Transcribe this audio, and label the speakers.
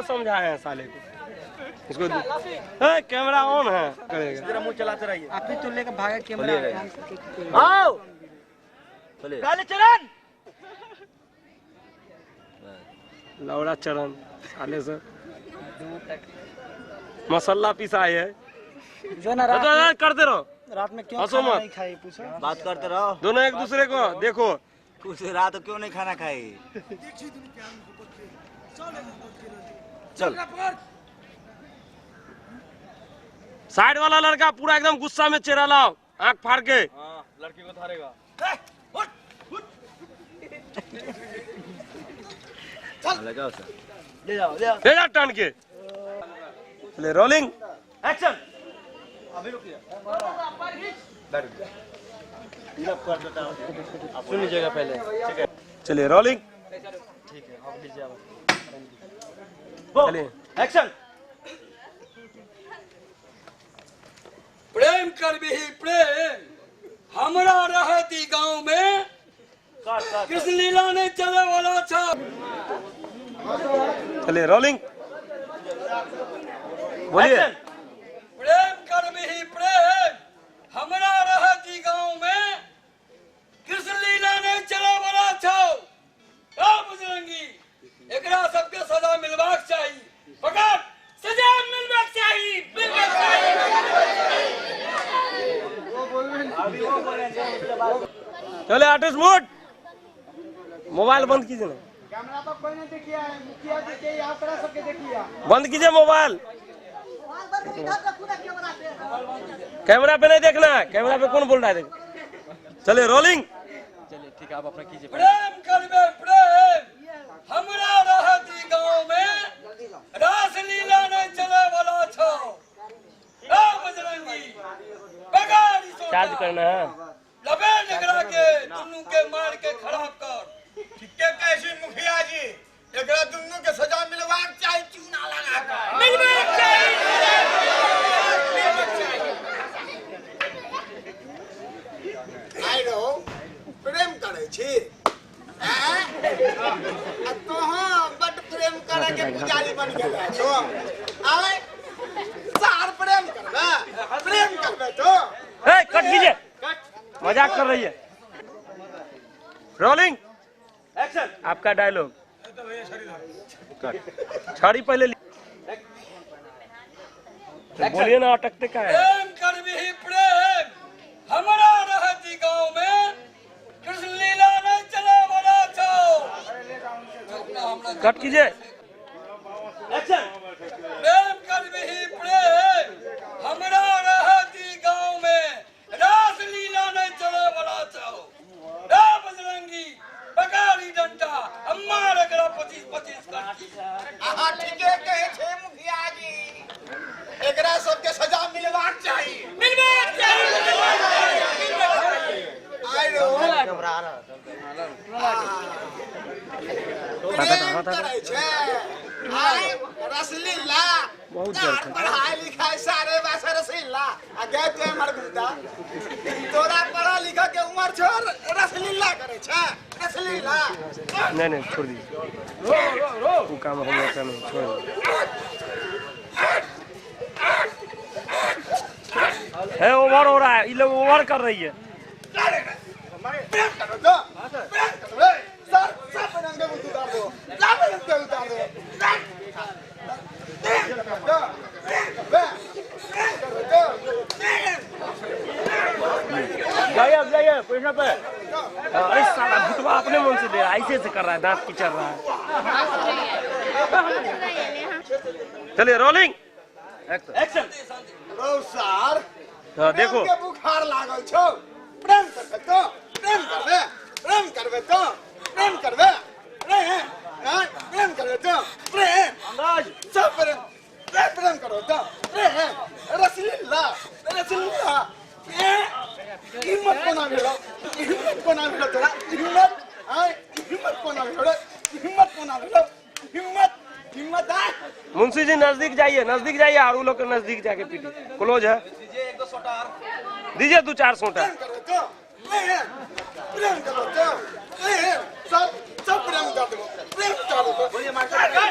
Speaker 1: समझाए हैं साले को। इसको ए, कैमरा ऑन है करेगा।
Speaker 2: मुंह चलाते रहिए।
Speaker 3: आप ही तो लेकर भागा कैमरा।
Speaker 2: आओ काले चरण,
Speaker 1: लौड़ा चरण साले से मसाला पिसाए है।
Speaker 3: जो ना
Speaker 1: तो
Speaker 3: रात
Speaker 1: करते रहो,
Speaker 3: रात में क्यों
Speaker 1: हंसो
Speaker 3: खाना
Speaker 1: मत।
Speaker 3: नहीं खाई पूछो।
Speaker 2: बात करते रहो।
Speaker 1: दोनों एक दूसरे को देखो।
Speaker 2: कुछ रात क्यों नहीं खाना खाई? चल
Speaker 1: साइड वाला लड़का पूरा एकदम गुस्सा में चेहरा लाओ, आंख फाड़ के।
Speaker 4: लड़की को थारेगा।
Speaker 2: लगाओ सर।
Speaker 4: ले जाओ, ले जाओ।
Speaker 1: ले जा टान के। ले रोलिंग
Speaker 4: एक्शन। अभी रुकिए, सुन लीजिएगा पहले।
Speaker 1: चलिए रोलिंग।
Speaker 4: ठीक है, अब लीजिए आप।
Speaker 1: चलिए
Speaker 4: एक्शन।
Speaker 5: प्रेम करबिही प्रेम, हमरा रहती गांव में कृष्ण लीला नहीं चले वाला छा।
Speaker 1: चलिए रोलिंग। बोलिए।
Speaker 5: प्रेम करबिही प्रेम, हमरा रहती गांव में कृष्ण लीला नहीं चले वाला छा। बजरंगी, एकरा सबके सजा मिलबाक चाही। पकड़, सजा मिलबाक चाही, मिलबाक चाही।
Speaker 1: चले आर्टिस्ट मोड, मोबाइल बंद कीजिए ना।
Speaker 3: कैमरा पर कोई नहीं देखिया है, मुखिया जी के यहाँ तरह सबके देखिया।
Speaker 1: बंद कीजिए मोबाइल। कैमरा पे नहीं देखना है, कैमरा पे कौन बोल रहा है देखो। चले रोलिंग।
Speaker 4: चलिए ठीक है, आप अपना कीजिए।
Speaker 5: प्रेम करबे प्रेम, हमरा रहती गांव में रास लीला नहीं चले वाला छो। बजरंगी बगाड़ी सोटा।
Speaker 1: चार्ज करना है।
Speaker 5: लबे एकरा के दुनू के मार के खराब कर।
Speaker 6: ठीके कहै छी मुखिया जी, एकरा दुनू के सजा मिलबाक चाही, चूना लगा कऽ
Speaker 5: मिलबाक चाही।
Speaker 6: आइ रहो प्रेम करै छी आँय? आ तोहूँ बड्ड प्रेम करे के पुजारी बन गेल छो। आय सार प्रेम करबे, प्रेम करबे तो।
Speaker 1: ए, कट कीजिए, मजाक कर रही है। Rolling
Speaker 4: action.
Speaker 1: आपका डायलॉग। कट। छड़ी पहले बोलिए ना, अटकते का है।
Speaker 5: प्रेम करबिही प्रेम, हमरा रहती गांव में कृष्ण लीला नहीं चले वाला छो।
Speaker 1: कट कीजिए।
Speaker 4: एक्शन।
Speaker 5: प्रेम करबिही प्रेम, हमरा रहती गांव में रास लीला नहीं चले वाला छो। बजरंगी बगाड़ी डंडा, हमार एकरा 25-25 कर।
Speaker 6: अहाँ ठीके कहै छै मुखिया जी, एकरा सबके सजा मिलबाक चाही,
Speaker 5: मिलबाक चाही, मिलबाक चाही।
Speaker 6: आइ रहो प्रेम करै छै, आइ रसलीला।
Speaker 1: बहुत जर
Speaker 6: पढ़ाई लिखाई सारे बासा रसलीला। आ गए तो हमर गुंडा, तोरा पढ़ा लिखा के उम्र छोड़ रसलीला करे छै, रसलीला।
Speaker 1: नहीं नहीं छोड़ दीजिए, वो काम हम लोग का नहीं, छोड़ दीजिए। है ओवर हो रहा है, ये लोग ओवर कर रही है।
Speaker 6: प्रेम करो तो, प्रेम करो रे। सर सब रंग के उतार दो, सब रंग के उतार दो। प्रेम करो तो, प्रेम करो, प्रेम करो तो, प्रेम।
Speaker 4: जाइए अब, जाइए पैसा पे।
Speaker 1: अरे साला भुतवा अपने मन से दे रहा है, ऐसे ऐसे कर रहा है, दांत कीचड़ रहा है। चलिए रोलिंग।
Speaker 4: एक्शन।
Speaker 6: रो सार।
Speaker 1: हाँ देखो,
Speaker 6: प्रेम के बुखार लागल छौ। प्रेम करबे तो, प्रेम करबे, प्रेम करबे तो, प्रेम करबे, प्रेम, हाँ, प्रेम करबे तो, प्रेम।
Speaker 4: अंदाज।
Speaker 6: सब प्रेम, प्रेम प्रेम करो तो, प्रेम। रसलीला, रसलीला। प्रेम। हिम्मत कोना भेलो, हिम्मत कोना भेलो तोरा, हिम्मत, आय, हिम्मत कोना भेलो रे, हिम्मत कोना भेलो, हिम्मत, हिम्मत आय।
Speaker 1: मुंशी जी नजदीक जाइए, नजदीक जाइए, और लोग के नजदीक जाके पीटिए। क्लोज है, दीजिए 2-4 सोटा।
Speaker 6: प्रेम करो तो, प्रेम, प्रेम करो तो, प्रेम। सब सब प्रेम कर दो, प्रेम कर दो।